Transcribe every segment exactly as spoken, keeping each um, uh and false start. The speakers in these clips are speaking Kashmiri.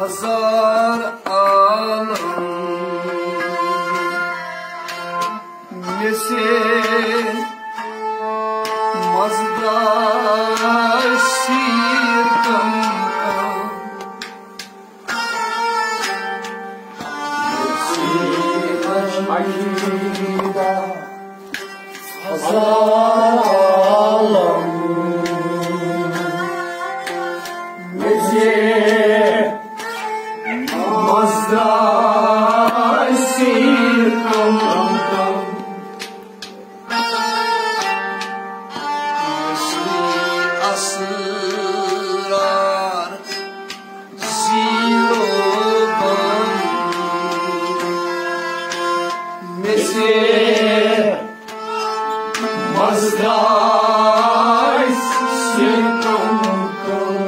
ہزار عالم مےٚ سے مزدار سیر کم کم۔ ہزار عالم مےٚ سے مزدار سیر کم کم۔ اسرار زیرو بم مےٚ سے مزدار سیر کم کم۔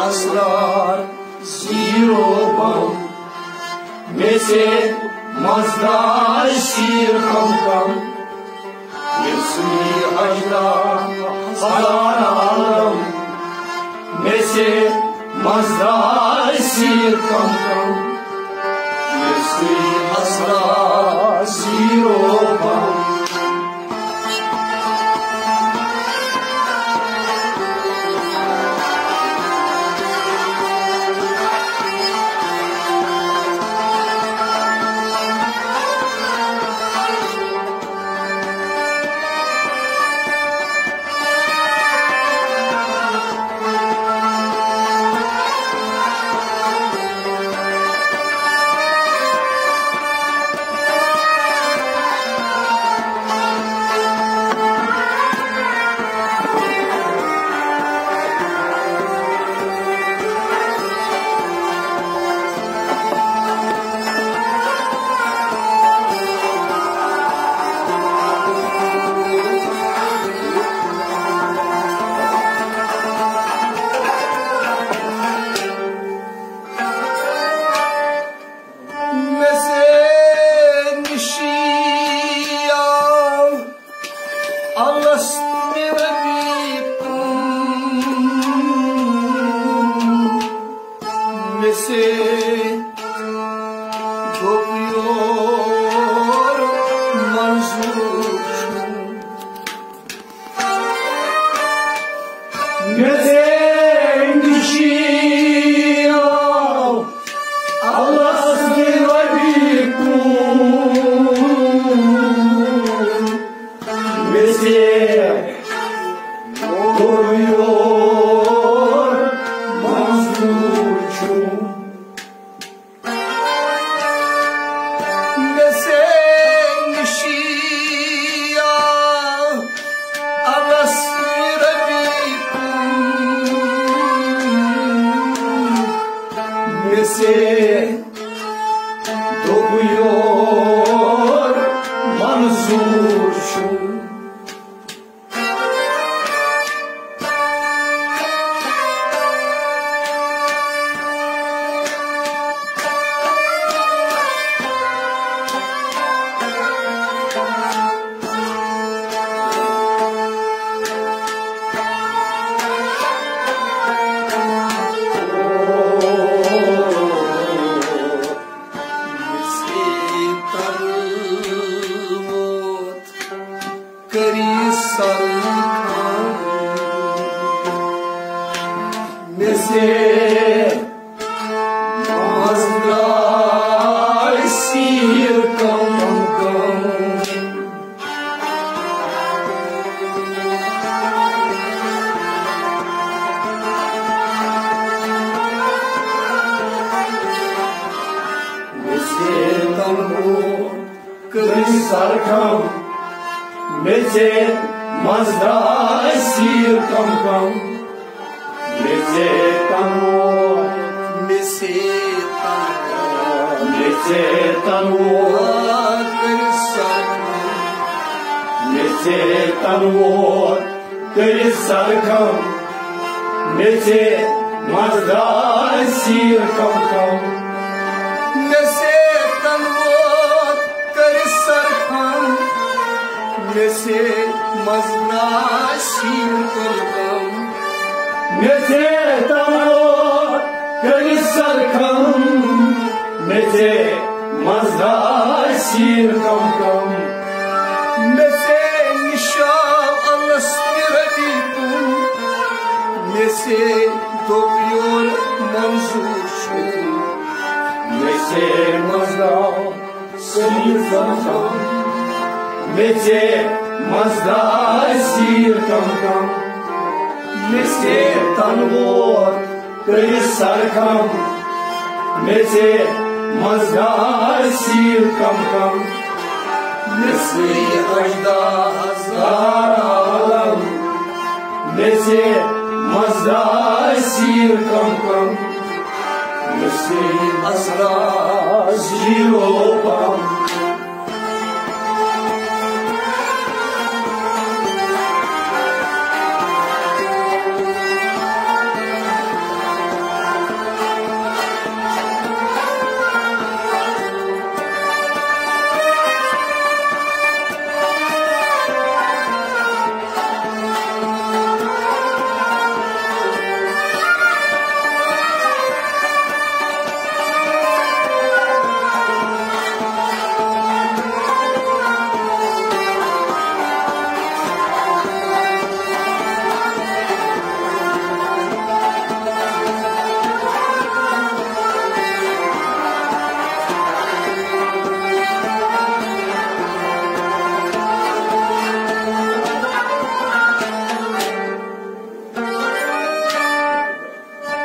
اسرار زیرو بم مےٚ سے مزدار سیر کم کم۔ مےٚ سے اجدار ہزار عالم مےٚ سے مزدار سیر کم کم۔ مےٚ سے اسرار زیرو بم۔ مےٚ سے نِشی آو الس مےٚ ربی کُن۔ مےٚ سے دوٚپ یور منظوٗر چھُ۔ مےٚ سے نِشی آو الس مےٚ ربی کُن۔ مےٚ سے دوٚپ یور منظوٗر چھُ۔ مےٚ سے نِشی آو الس مےٚ ربی کُن۔ مےٚ سے دوٚپ یور منظوٗر چھُ۔ کٔرِو سر کم۔ مےٚ سے مزدار سیر کم کم۔ مےٚ سے تنوٗر کٔرِو سر کم۔ مےٚ سے مزدار سیر کم کم۔ مےٚ سے تنوٗر۔ مےٚ سے تنوٗر۔ مےٚ سے تنوٗر۔ آ، کٔرِو سر کم۔ مےٚ سے تنوٗر۔ کٔرِو سر کم۔ مےٚ سے مزدار سیر کم کم۔ مےٚ سے مےٚ سے مزٕ درٛاے سیٖر کم کم۔ مےٚ سے تنور کٔرِتھ سرخم۔ مےٚ سے مزٕ درٛاے سیٖر کم کم۔ مےٚ سے نِشاو الس تہِ رٔٹی کُن۔ مےٚ سے دوٚپ یور منظوٗر چھُ۔ مےٚ سے مزٕ درٛاو سیٖر کم کم۔ مےٚ سے مزٕ درٛاے سیٖر کم کم۔ مےٚ سے تنور کٔرِتھ سرخم۔ مےٚ سے مزٕ درٛاے سیٖر کم کم۔ مےٚ سے اجدہ ہزار عالم۔ مےٚ سے مزٕ درٛاے سیٖر کم کم۔ مےٚ سے اسرار زیٖرو پم۔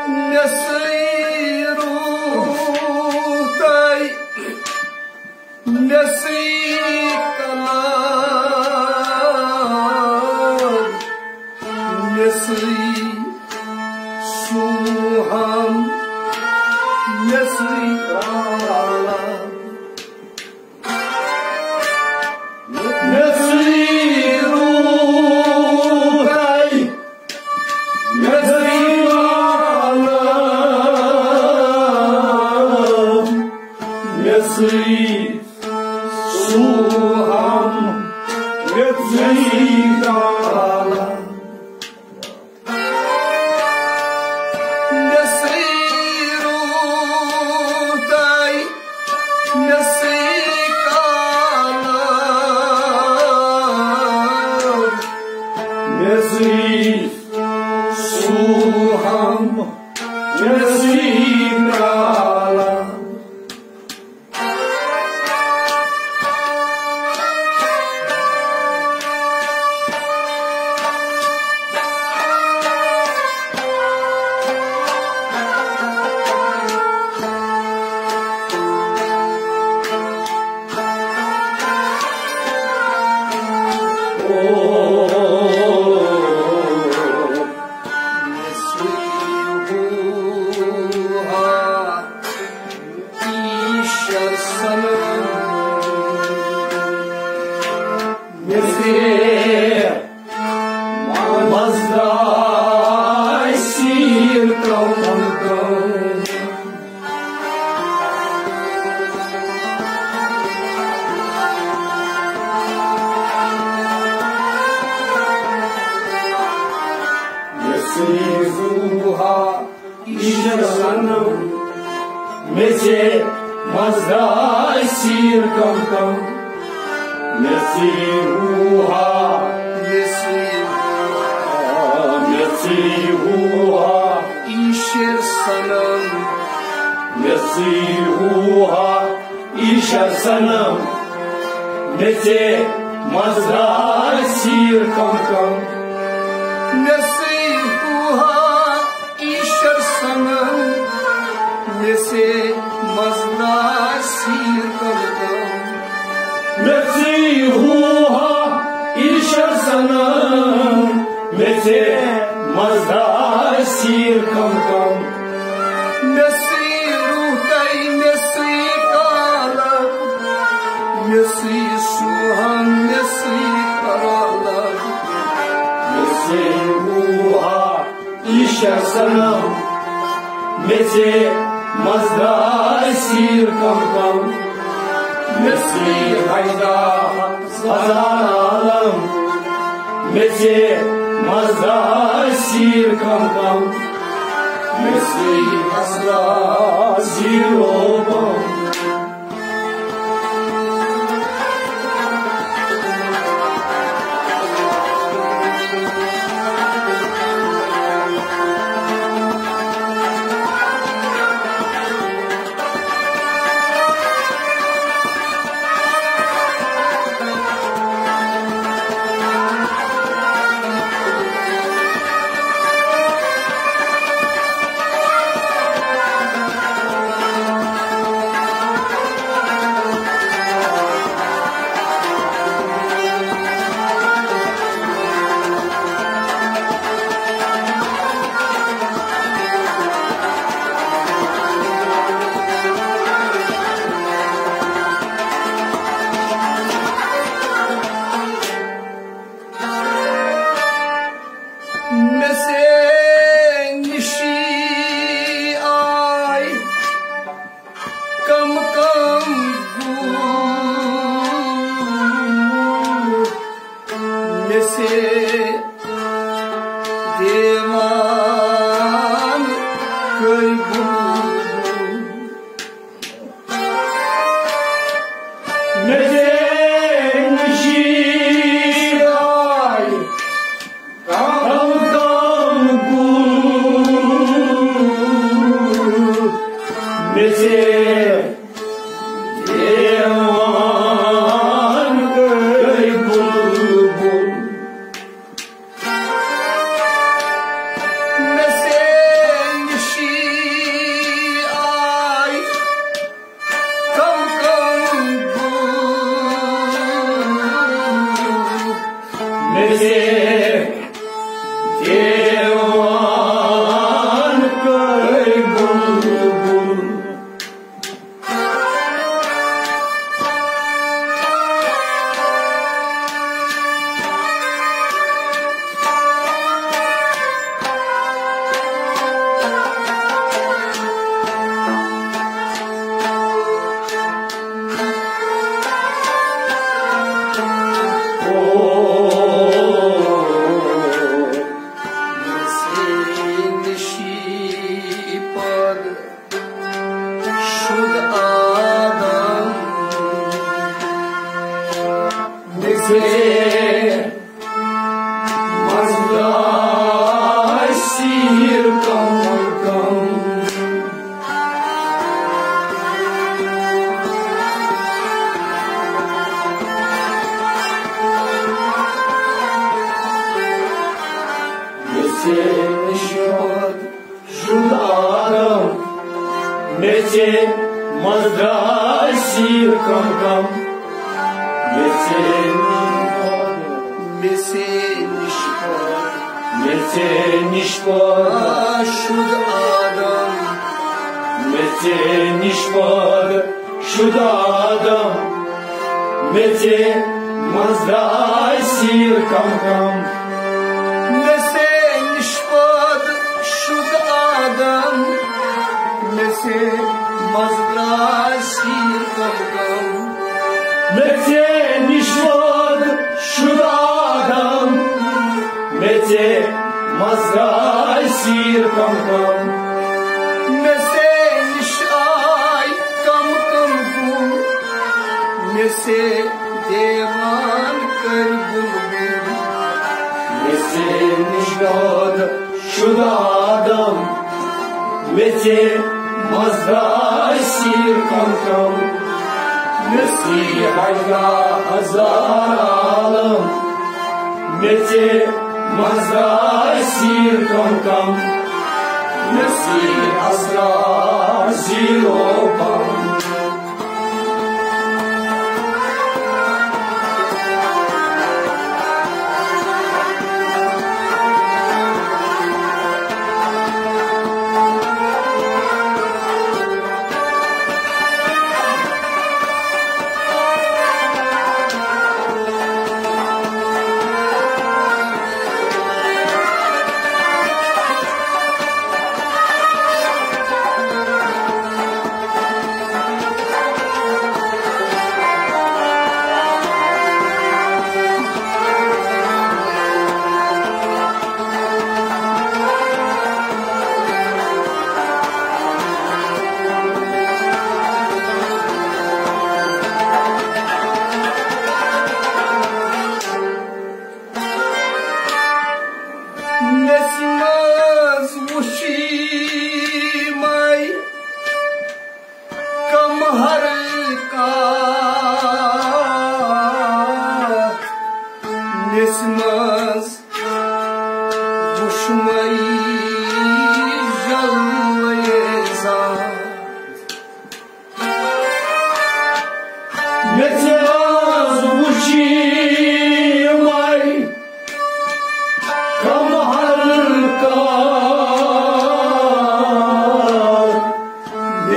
مےٚ سۭتۍ روٗد تۄہہِ، مےٚ سۭتۍ کلام، مےٚ سۭتۍ سُہ ہم، مےٚ سۭتۍ کلام۔ مےٚ سۭتۍ روٗد تۄہہِ، مےٚ سۭتۍ کلام، مےٚ سۭتۍ سُہ ہم، مےٚ سۭتۍ کلام۔ مےٚ سۭتۍ روٗد تۄہہِ، مےٚ سۭتۍ کلام، مےٚ سۭتۍ سُہ ہم، مےٚ سۭتۍ کلام۔ ایشور صنم، مےٚ سۭتۍ مزٕ درٛاے سیٖر کم کم۔ مےٚ سۭتۍ روٗد ہا ایشور صنم، مےٚ سۭتۍ مزٕ درٛاے سیٖر کم کم۔ مےٚ سۭتۍ روٗد ہا، مےٚ سۭتۍ روٗد ہا، مےٚ سۭتۍ روٗد ہا ایشور صنم، مےٚ سۭتۍ روٗد ہا ایشور صنم، مےٚ سۭتۍ مزٕ درٛاے سیٖر کم کم۔ مےٚ سۭتۍ روٗد ہا ایشور صنم، مےٚ سۭتۍ مزٕ درٛاے سیٖر کم کم۔ مےٚ سۭتۍ روٗد ہا ایشور صنم، مےٚ سۭتۍ مزٕ درٛاے سیٖر کم کم۔ مےٚ سۭتۍ روٗد تۄہہِ، مےٚ سۭتۍ کلام، مےٚ سۭتۍ سُہ ہم، مےٚ سۭتۍ کلام۔ مےٚ سۭتۍ روٗد ہا ایشور صنم، مےٚ سۭتۍ مزٕ درٛاے سیٖر کم کم۔ مےٚ سۭتۍ اجدہ ہزار عالم، مےٚ ژےٚ مزدار سیٖر کم کم، مےٚ ژےٚ مزدار سیٖر کم۔ مےٚ ژےٚ نِشی آے کم کم گوٗر، مےٚ ژےٚ دیوان کٔرۍ بُلبُل۔ مےٚ ژےٚ نِشی آے کم کم گوٗر، مےٚ ژےٚ دیوان کٔرۍ بُلبُل۔ مےٚ ژےٚ نِشی آے کم کم گوٗر، مےٚ ژےٚ دیوان کٔرۍ بُلبُل۔ شد آدم، مےٚ ژےٚ مزدار سیٖر کم کم۔ مےٚ ژےٚ نِش شد آدم، مےٚ ژےٚ مزدار سیٖر کم کم۔ مےٚ ژےٚ، مےٚ ژےٚ نِش پد، مےٚ ژےٚ نِش پد، آ، شد آدم، مےٚ ژےٚ نِش پد شد آدم، مےٚ ژےٚ مزدار سیٖر کم کم۔ مےٚ ژےٚ نِش پد شد آدم، مےٚ ژےٚ مزدار سیٖر کم کم۔ مےٚ ژےٚ نِش پد شد آدم، مےٚ ژےٚ مزدار سیٖر کم کم۔ مےٚ ژےٚ نِش آے کم کم گوٗر، مےٚ ژےٚ دیوان کٔرۍ بُلبُل۔ مےٚ ژےٚ نِش پد شد آدم، مےٚ ژےٚ مزدار سیٖر کم کم۔ مےٚ ژےٚ ہزار عالم، مےٚ ژےٚ مزدار سیٖر کم کم۔ مےٚ ژےٚ اسرار زیٖرو بم۔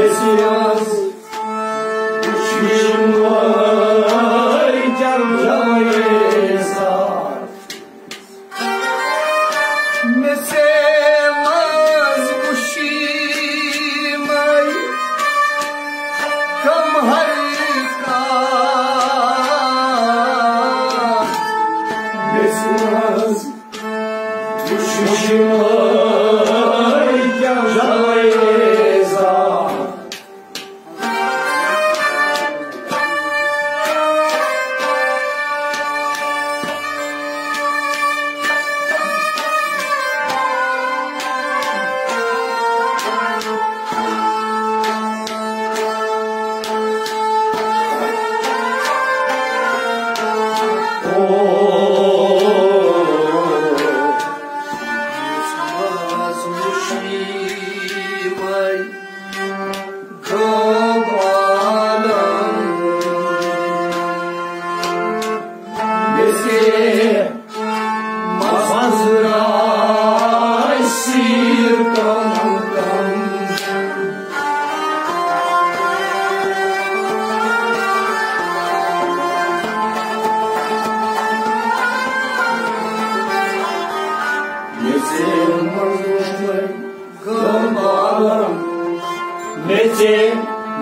مےٚ ژےٚ منٛز وُچھمَے کم ہر کانٛہہ۔ مےٚ ژےٚ منٛز وُچھمَے کم ہر کانٛہہ۔ غم عالم، مےٚ ژےٚ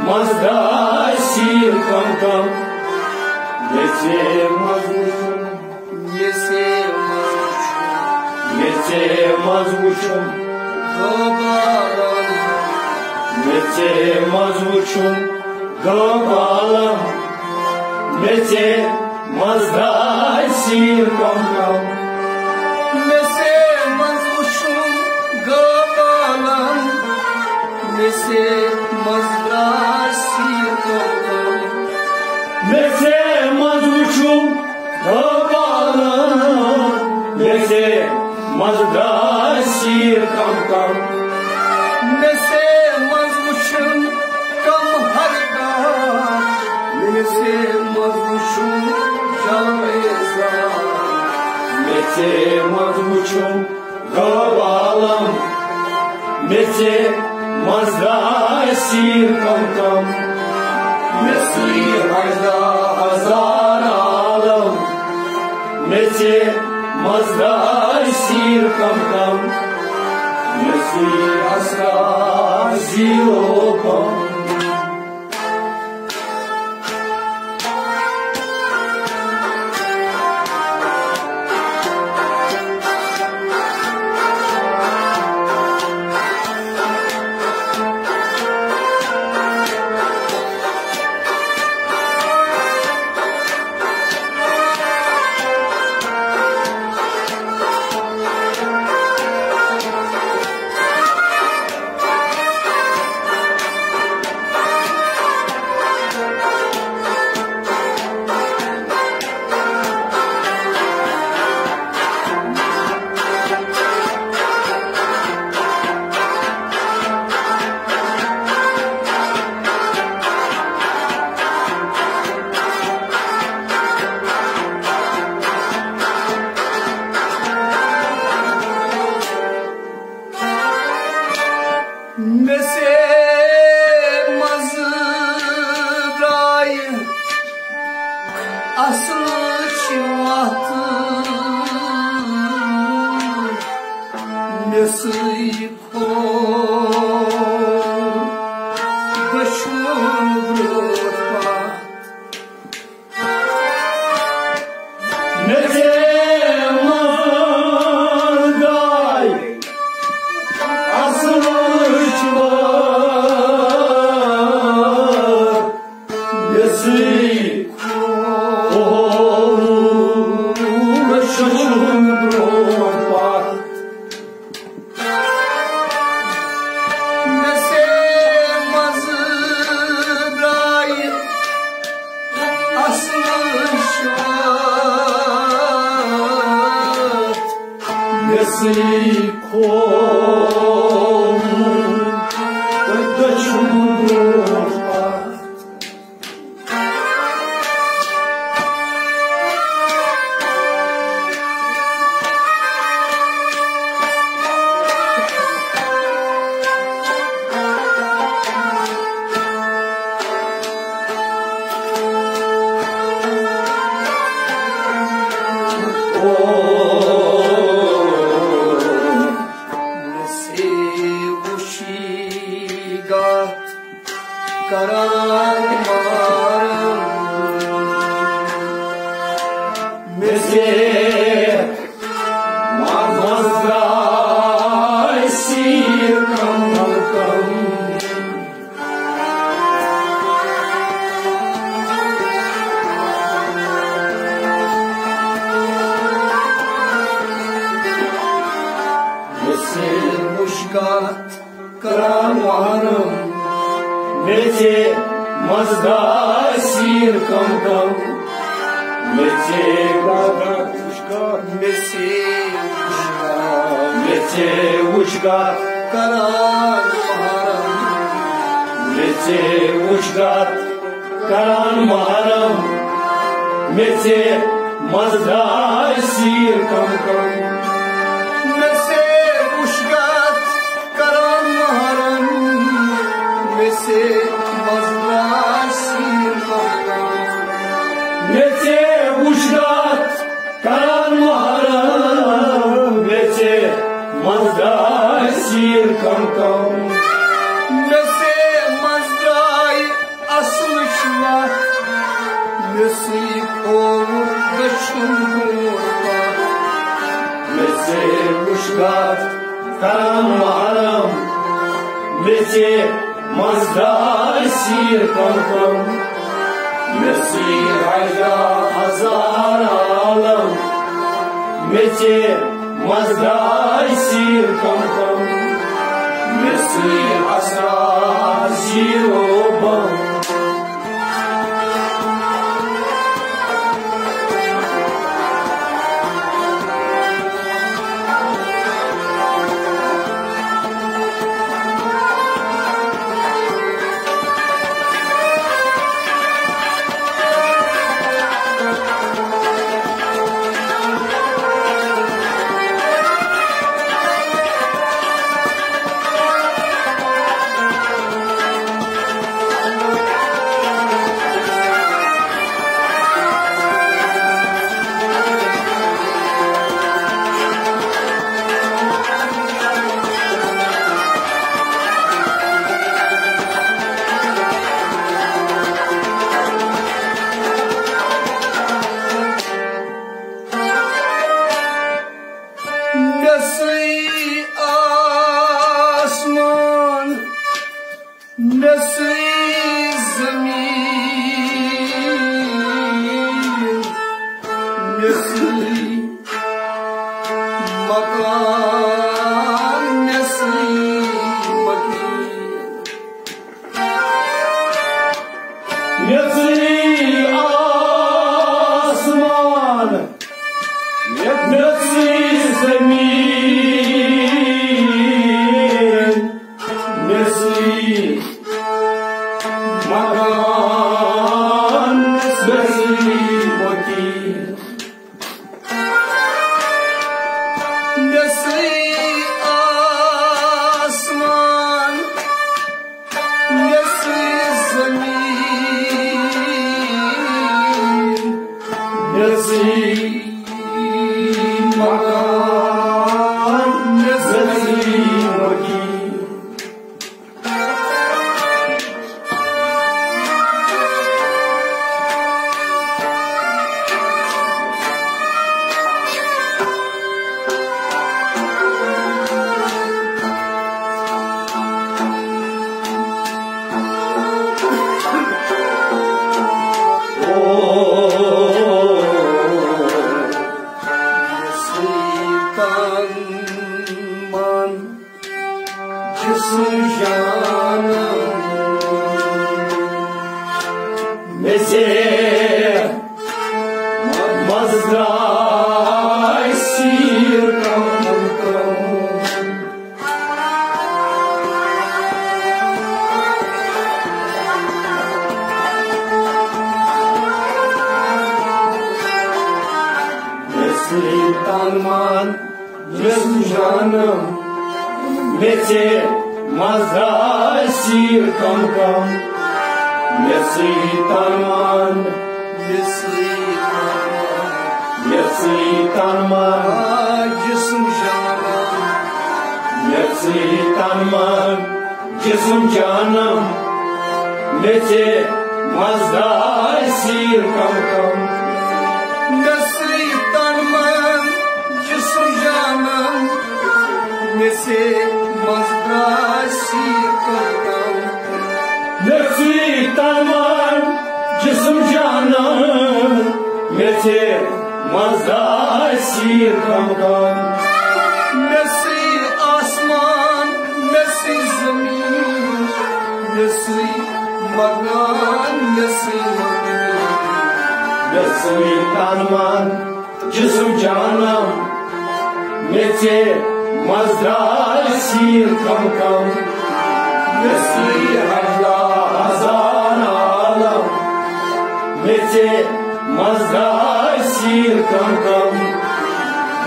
منٛز درٛاے سیٖر کم کم۔ مےٚ ژےٚ منٛز وُچھُم، مےٚ ژےٚ منٛز وُچھُم، مےٚ ژےٚ منٛز وُچھُم، غم عالم، مےٚ ژےٚ منٛز وُچھُم، غم عالم، مےٚ ژےٚ منٛز درٛاے سیٖر کم کم۔ مےٚ ژےٚ منٛز وُچھُم غم عالم، مےٚ ژےٚ منٛز درٛاے سیٖر کم کم۔ مےٚ ژےٚ منٛز وُچھُم غم عالم، مےٚ ژےٚ منٛز درٛاے سیٖر کم کم۔ مےٚ ژےٚ منٛز وُچھُم کم ہر کانٛہہ، مےٚ ژےٚ منٛز وُچھُم جلوے زال۔ مےٚ ژےٚ منٛز وُچھُم غم عالم، مےٚ ژےٚ منٛز درٛاے سیٖر کم کم۔ مےٚ سۭتۍ رنٛگہٕ دار ہزار عالم، مےٚ ژےٚ منٛز درٛاے سیٖر کم کم۔ مےٚ سۭتۍ اسرار زیٖرو کم۔ مےٚ ژےٚ منٛز درٛاے اصلٕچ وَتھ، مےٚ سۭتۍ کھوٚر دٔچھُن برٛونٛٹھ پَتھ۔ مےٚ ژےٚ منٛز درٛاے اصلٕچ وَتھ، مےٚ سۭتۍ کھوٚر دٔچھُن برٛونٛٹھ پَتھ۔ مےٚ ژےٚ منٛز درٛاے اصلٕچ وَتھ، مےٚ سۭتۍ کھوٚر دٔچھُن برٛونٛٹھ پَتھ۔ کران محرم۔ مےٚ ژےٚ منٛز درٛاے سیٖر کم کم۔ مےٚ ژےٚ مُشکات کران محرم، مےٚ ژےٚ منٛز درٛاے سیٖر کم کم۔ مےٚ ژےٚ مُشکات، مےٚ ژےٚ، مےٚ ژےٚ وُچھ گتھ کران محرم۔ مےٚ ژےٚ وُچھ گتھ کران محرم، مےٚ ژےٚ منٛز درٛاے سیٖر کم کم۔ مےٚ ژےٚ وُچھ گتھ کران محرم، مےٚ ژےٚ منٛز درٛاے سیٖر کم کم۔ مےٚ ژےٚ وُچھ گتھ کران محرم، مےٚ ژےٚ منٛز درٛاے سیٖر کم کم۔ مےٚ ژےٚ منٛز درٛاے اصلٕچ وتھ، مےٚ سۭتۍ ہووُکھ دٔچھُن برٛونٛٹھ پتھ۔ مےٚ ژےٚ وُچھ گتھ کران محرم، مےٚ ژےٚ منٛز درٛاے سیٖر کم کم۔ مےٚ سۭتۍ حیدر ہزار عالم، مےٚ ژےٚ منٛز درٛاے سیٖر کم کم۔ مےٚ سۭتۍ اسرار زیٖرو بم۔ نصرٕے آسمان، نصرٕے زمیٖن، نصرٕے مکان، نصرٕے مکین۔ نصرٕے آسمان، نصرٕے زمیٖن، نصرٕے مکان، نصرٕے وکیل۔ نصرٕے آسمان، نصرٕے زمیٖن، نصرٕے مکان، نصرٕے وکیل۔ جسم جانم، مےٚ ژےٚ منٛز درٛاے سیٖر کم کم۔ مےٚ ژےٚ تن من جسم جانم، مےٚ ژےٚ منٛز درٛاے سیٖر کم کم۔ مےٚ ژےٚ تن من، مےٚ ژےٚ تن من، مےٚ ژےٚ تن من، آ، جسم جانم۔ مےٚ ژےٚ تن من جسم جانم۔ مےٚ ژےٚ منٛز درٛاے سیٖر کم کم۔ مےٚ سُے تن من جسم جانم، مےٚ ژےٚ منٛز درٛاے سیٖر کم کم۔ مےٚ سُے تن من جسم جانم، مےٚ ژےٚ منٛز درٛاے سیٖر کم کم۔ مےٚ سُے آسمان، مےٚ سُے زمیٖن، مےٚ سُے مکان، مےٚ سُے مکان۔ مےٚ سُے تن من جسم جانم، مےٚ ژےٚ منٛز درٛاے سیٖر کم کم۔ مےٚ سُے ہجدہ ہزار عالم، مےٚ ژےٚ منٛز درٛاے سیٖر کم کم۔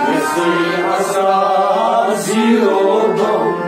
مےٚ سُے اسرار زیٖرو بم۔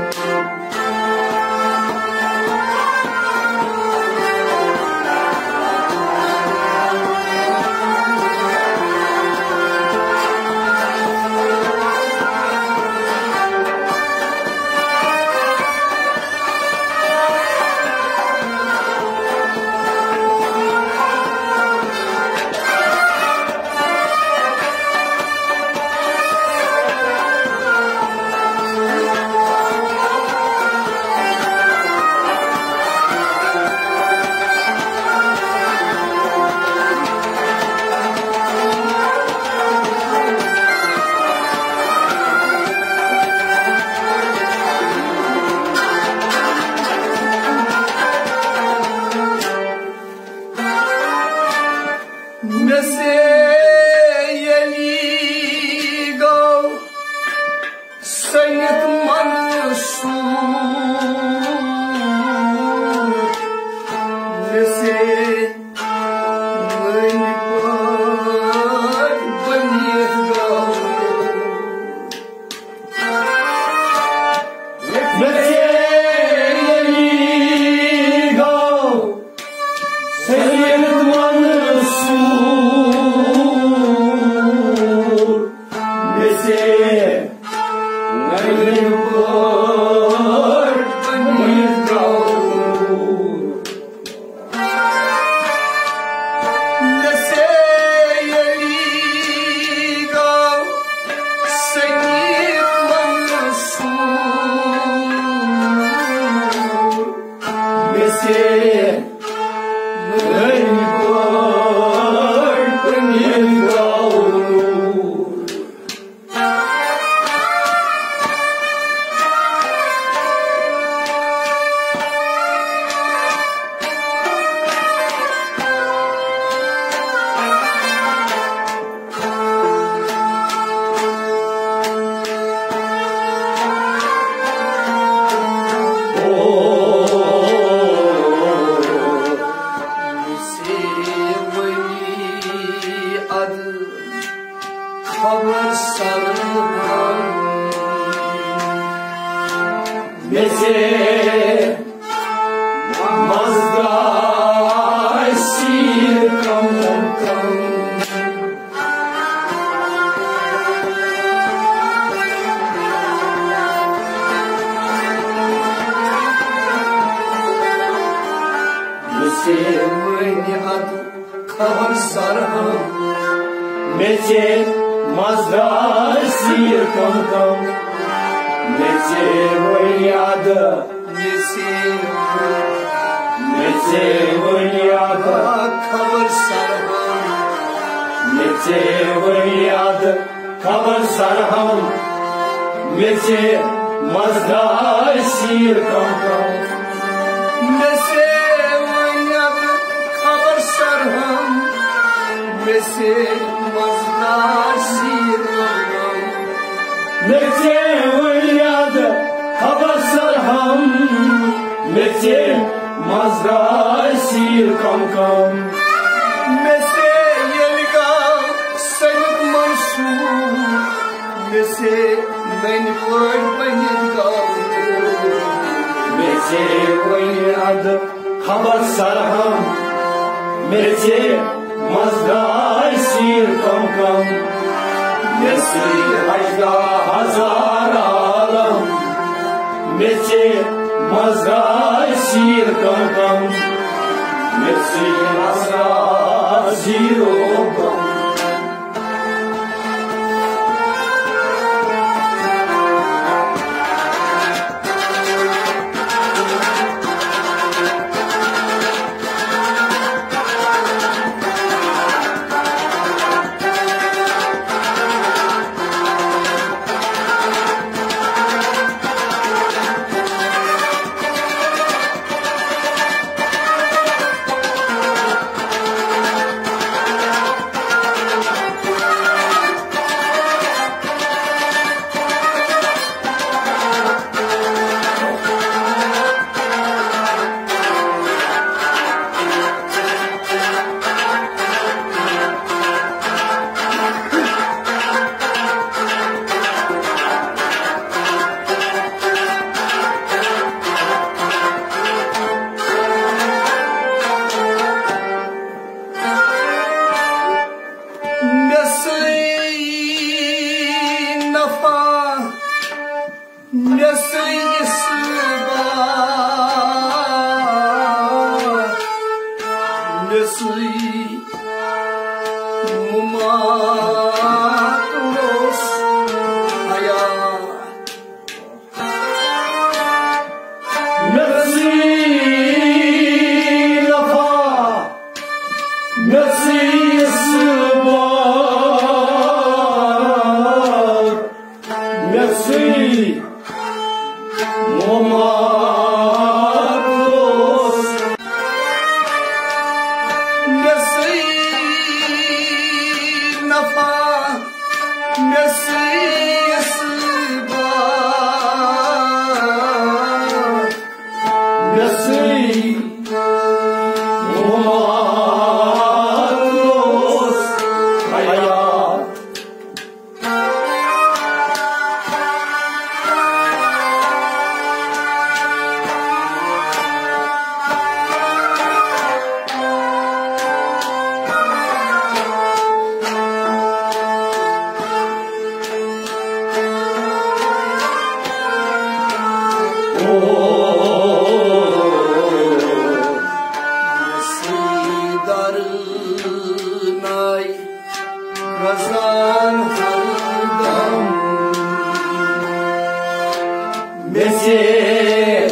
مےٚ سے ییٚلی گوٚو سٔنِتھ منصوٗر، مےٚ سے نٔنۍ پٲٹھۍ بٔنِتھ گوٚو۔ مےٚ سے ییٚلی گوٚو سٔنِتھ منصوٗر، مےٚ سے نٔنۍ پٲٹھۍ بٔنِتھ گوٚو۔ مےٚ سے ییٚلی گوٚو سٔنِتھ منصوٗر، مےٚ سے نٔنۍ پٲٹھۍ بٔنِتھ گوٚو۔ خبر سرحد مےٚ سے منٛز درٛاے سیٖر کم کم۔ مےٚ سے وۄنۍ ادٕ خبر سرحد مےٚ ژےٚ منٛز درٛاے سیٖر کم کم۔ مےٚ ژےٚ وۄنۍ یاد۔ مےٚ ژےٚ، مےٚ ژےٚ وۄنۍ یاد۔ خبر سرحد۔ مےٚ ژےٚ وۄنۍ یاد۔ خبر سرحد مےٚ ژےٚ منٛز درٛاے سیٖر کم کم۔ مےٚ ژےٚ وۄنۍ یاد خبر سرحد مےٚ ژےٚ منٛز درٛاے سیٖر کم کم۔ مےٚ ژےٚ وۄنۍ یاد خبر سرحد مےٚ ژےٚ منٛز درٛاے سیٖر کم کم۔ مےٚ سے ییٚلہِ گاو سٔنِتھ منصوٗر، مےٚ سے نٔنۍ پٲٹھۍ بٔنِتھ گاو۔ مےٚ سے وۄنۍ اَدٕ خبر سرحد، مےٚ سے منٛز درٛاے سیٖر کم کم۔ مےٚ سۭتۍ ہَشدہ ہزار عالم، مےٚ سے منٛز درٛاے سیٖر کم کم۔ مےٚ ژھٕنۍ نظرا زیٖرو بۄن۔ مےٚ سٕے نفع، مےٚ سٕے اصبا، مےٚ سٕے ممات اوس حیات۔ مےٚ سٕے نفع، مےٚ سٕے اصبا، مےٚ سٕے ممات اوس۔ مےٚ سٕے نفع، مےٚ سٕے اصبا، مےٚ سٕے ممات اوس حیات۔ گژھان ہردم مےٚ ژےٚ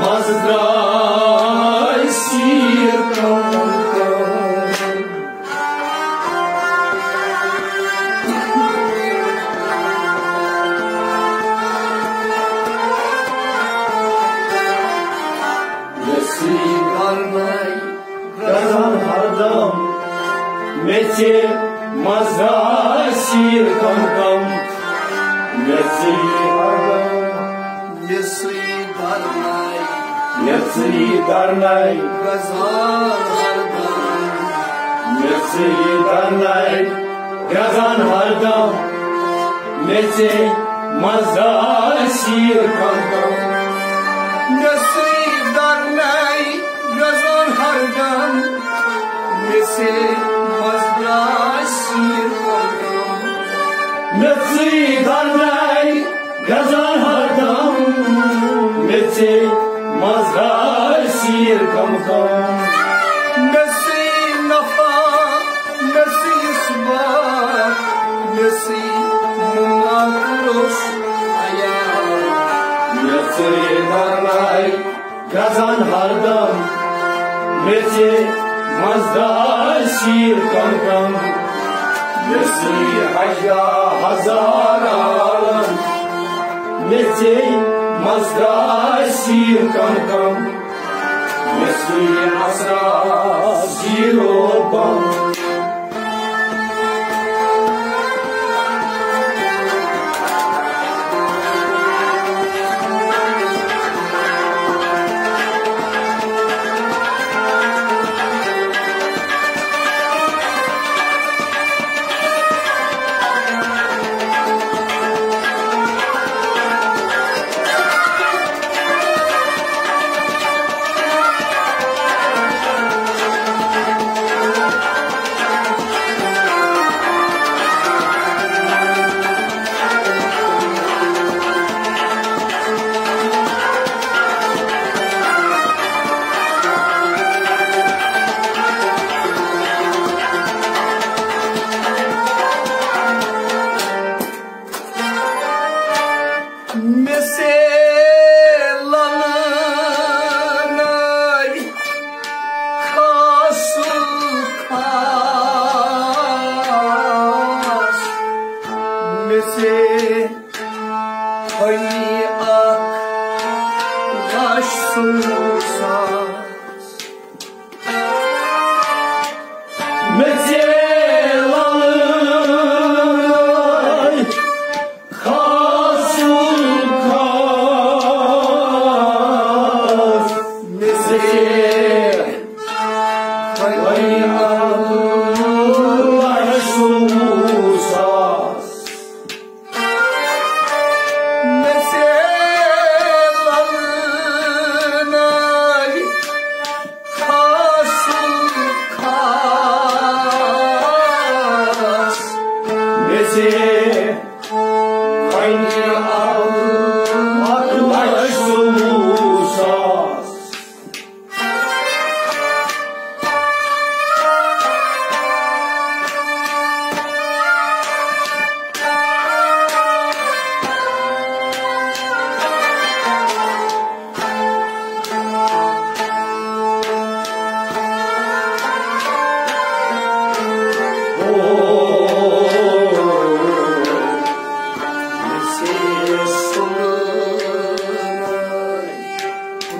منٛز درٛاے سیٖر کم کم۔ مےٚ سۭتۍ کرنَے گژھان ہردم، مےٚ ژےٚ منٛز آسہِ کم کم۔ مےٚ ژےٚ ہردم، مےٚ سۭتۍ درنَے، مےٚ ژےٚ درنَے گژھان ہردم۔ مےٚ ژےٚ درنَے گژھان ہردم، مےٚ ژےٚ منٛز آسہِ کم کم۔ مےٚ سۭتۍ درنَے گژھان ہردم، مےٚ ژےٚ منٛز درٛاے سیٖر کم کم۔ مےٚ ژےٚ درنَے گژھان ہردم، مےٚ ژےٚ منٛز درٛاے سیٖر کم کم۔ مےٚ سۭتۍ نفع، مےٚ سۭتۍ اصبا، مےٚ سۭتۍ ممات اوس حیات۔ مےٚ ژےٚ درنَے گژھان ہردم، مےٚ ژےٚ منٛز درٛاے سیٖر کم کم۔ مےٚ ژےٚ حیا ہزار عالم، مےٚ ژےٚ منٛز درٛاے سیٖر کم کم۔ مےٚ ژےٚ اثرا زیٖرو بم۔ وۄنۍ اَلہٕ لَچھ ژوٚوُہ ساس۔ مےٚ سے لَلہٕ نارِ خاص خاص۔ مےٚ سے وۄنۍ اَلہٕ لَچھ ژوٚوُہ ساس۔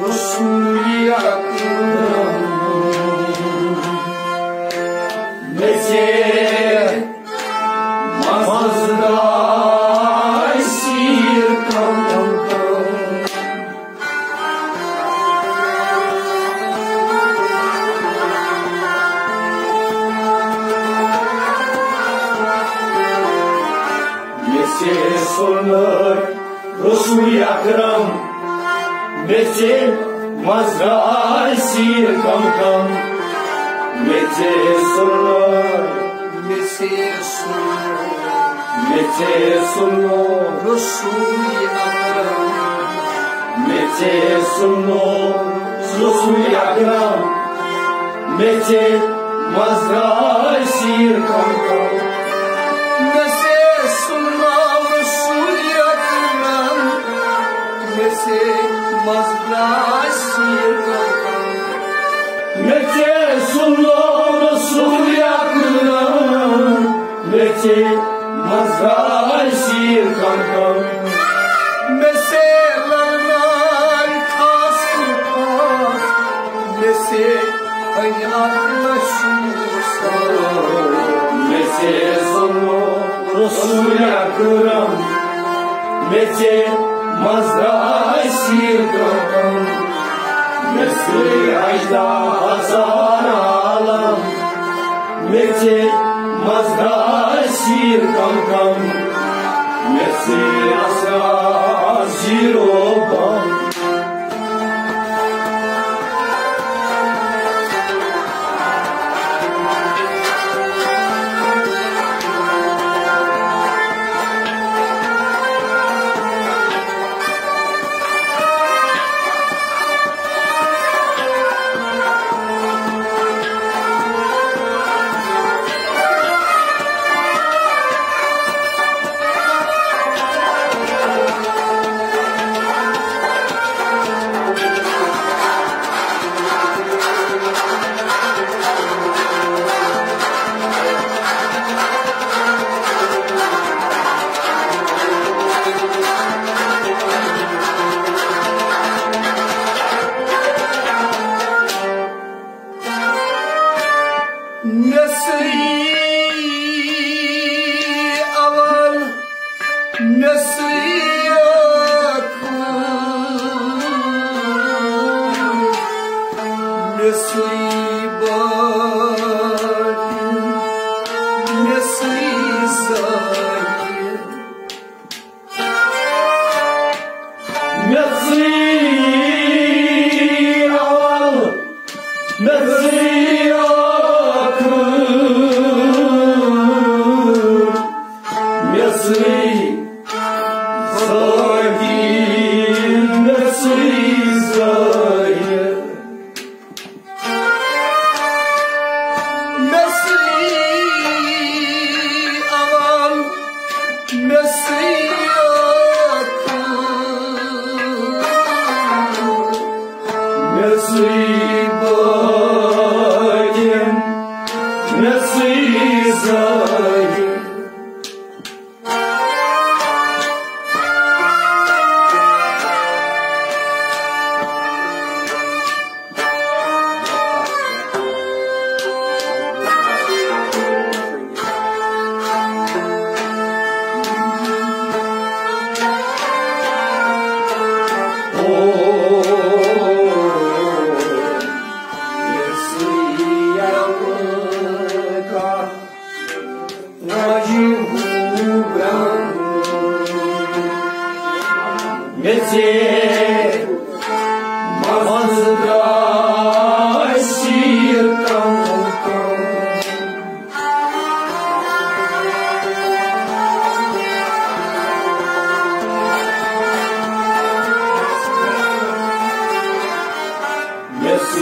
رسول اکرم، مےٚ ژےٚ منٛز درٛاے سیٖر کم۔ مےٚ ژےٚ سُنٛد رسول اکرم، مےٚ ژےٚ منٛز درٛاے سیٖر کم کم۔ مےٚ ژےٚ سُنٛد، مےٚ ژےٚ سُنٛد، مےٚ ژےٚ سُنٛد رسول اکرم، مےٚ ژےٚ سُنٛد رسول اکرم۔ مےٚ ژےٚ منٛز درٛاے سیٖر کم کم۔ مےٚ ژےٚ سُنٛد ناو رسول اکرم، مےٚ ژےٚ منٛز درٛاے سیٖر کم کم۔ مےٚ ژےٚ سُنٛد ناو رسول اکرم، مےٚ ژےٚ منٛز درٛاے سیٖر کم کم۔ مےٚ ژےٚ لَلہٕ نارِ خاص خاص، مےٚ ژےٚ خیال مشہوٗر سان۔ مےٚ ژےٚ سُنٛد رسول اکرم، مےٚ ژےٚ منٛز درٛاے سیٖر کم کم۔ مےٚ ژےٚ اجدا ہزار عالم، مےٚ ژےٚ منٛز درٛاے سیٖر کم کم۔ مےٚ ژےٚ اسرار زیٖرو بم۔ مےٚ سٕے اول، مےٚ سٕے ٲخٕر، مےٚ سٕے باطن، مےٚ سٕے ظٲہِر۔ مےٚ ژٕے اول، مےٚ ژٕے ٲخٕر، مےٚ ژٕے باطن، مےٚ ژٕے ظٲہِر۔ مےٚ سٕے اول، مےٚ سٕے ٲخٕر، مےٚ سٕے باطن، مےٚ سٕے ظٲہِر۔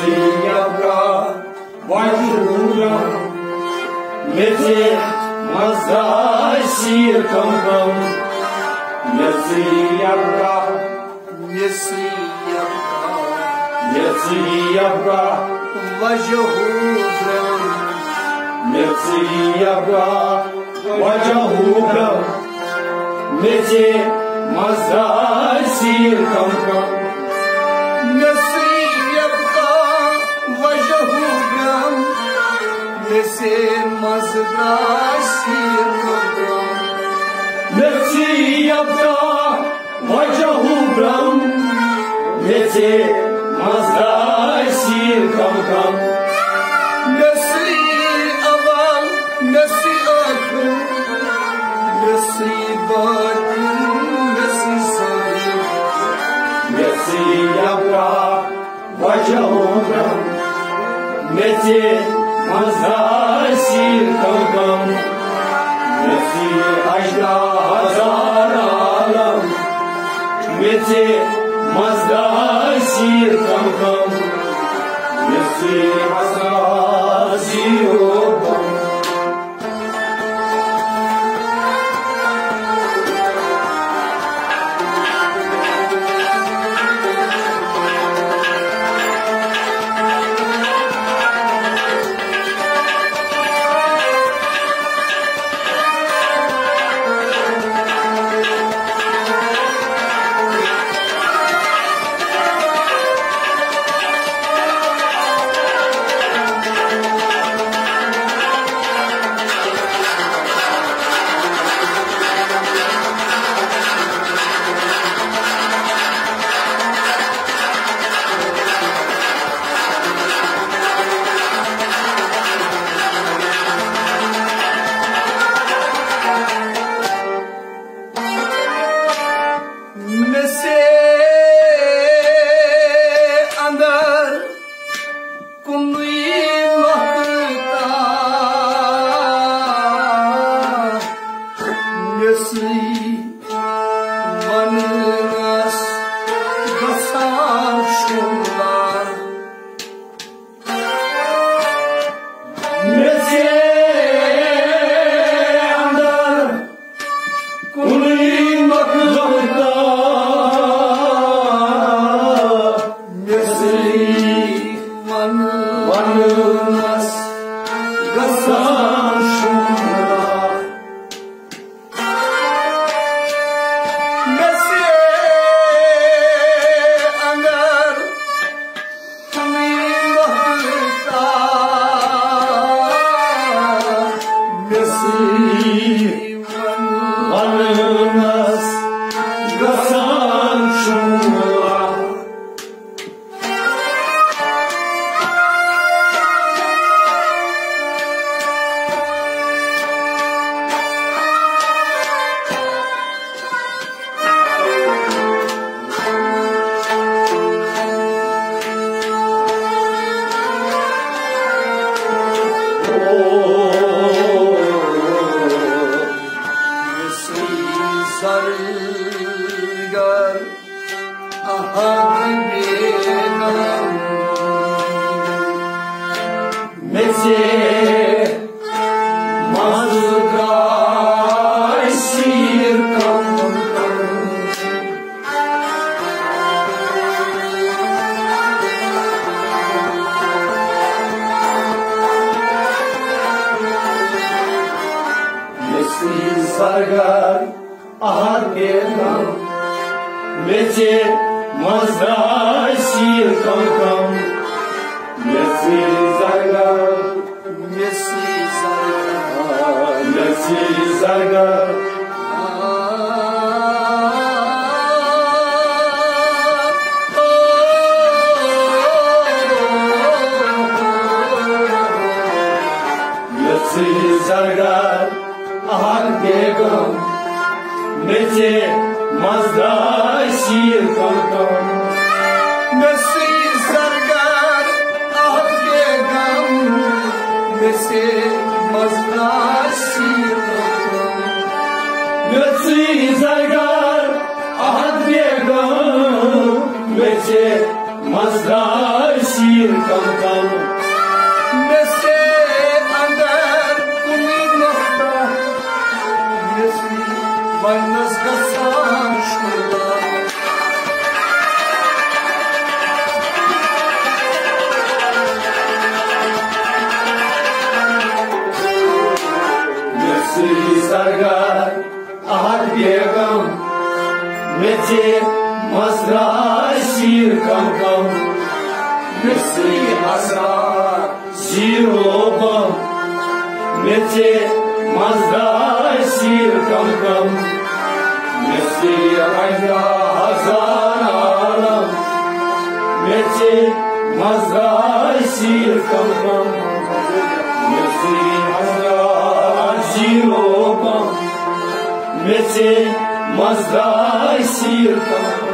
یبقا وجوہم، مےٚ ژے مزدار سیر کم کم، مےٚ ژے یبقا، مےٚ ژے یبقا، مےٚ ژے یبقا وجہو برم، مےٚ ژے یبقا وجہو برم، مےٚ ژے مزدار سیر کم کم۔ مےٚ ژے یبقا وجہو برم، مےٚ ژے مزدار سیر کم کم۔ مےٚ ژے یبقا وجہو برم، مےٚ ژے مزدار سیر کم کم۔ مےٚ ژے اول، مےٚ ژے ٲخر، مےٚ ژے باطن، مےٚ ژے ظاہر۔ مےٚ ژے یبقا وجہو برم، مےٚ ژے مزدار سیر کم کم۔ مےٚ ژے اجدا ہزار عالم، مےٚ ژے مزدار سیر کم کم۔ مےٚ ژے مزدار سیر کم۔ مےٚ ژے اندر کُنُے نۄقطہ، مےٚ ژے وننس گژھان چھُم لار۔ مےٚ ژے اندر کُنُے نۄقطہ، مےٚ ژے وننس گژھان چھُم لار۔ مےٚ ژے اندر کُنُے نۄقطہ، مےٚ ژے وننس گژھان چھُم لار۔ زرگر احد بیگم، مےٚ ژے مزٕ درٛاے سیٖر کم کم۔ مےٚ ژے زرگر احد بیگم، مےٚ ژے مزٕ درٛاے سیٖر کم کم۔ مےٚ ژے زرگر، مےٚ ژے زرگر، مےٚ ژے زرگر۔ مےٚ ژے زرگر احد بیگم، مےٚ ژے مزٕ درٛاے سیٖر کم کم۔ مےٚ ژے زرگر احد بیگم، مےٚ ژے مزٕ درٛاے سیٖر کم کم۔ مےٚ ژے زرگر احد بیگم، مےٚ ژے مزٕ درٛاے سیٖر کم کم۔ مےٚ سے اندر کُنی نۄقطہ، مےٚ سے وننس گژھان شُرۍ۔ مےٚ سے سرگار احد بیگم، مےٚ ژے منٛز درٛاے سیٖر کم کم۔ مےٚ سۭتۍ اسرار زیٖرو بم، مےٚ ژے منٛز درٛاے سیٖر کم کم۔ مےٚ سۭتۍ رنجا ہزار عالم، مےٚ ژے منٛز درٛاے سیٖر کم کم۔ مےٚ سۭتۍ اسرار زیٖرو بم، مےٚ ژے منٛز درٛاے سیٖر کم کم۔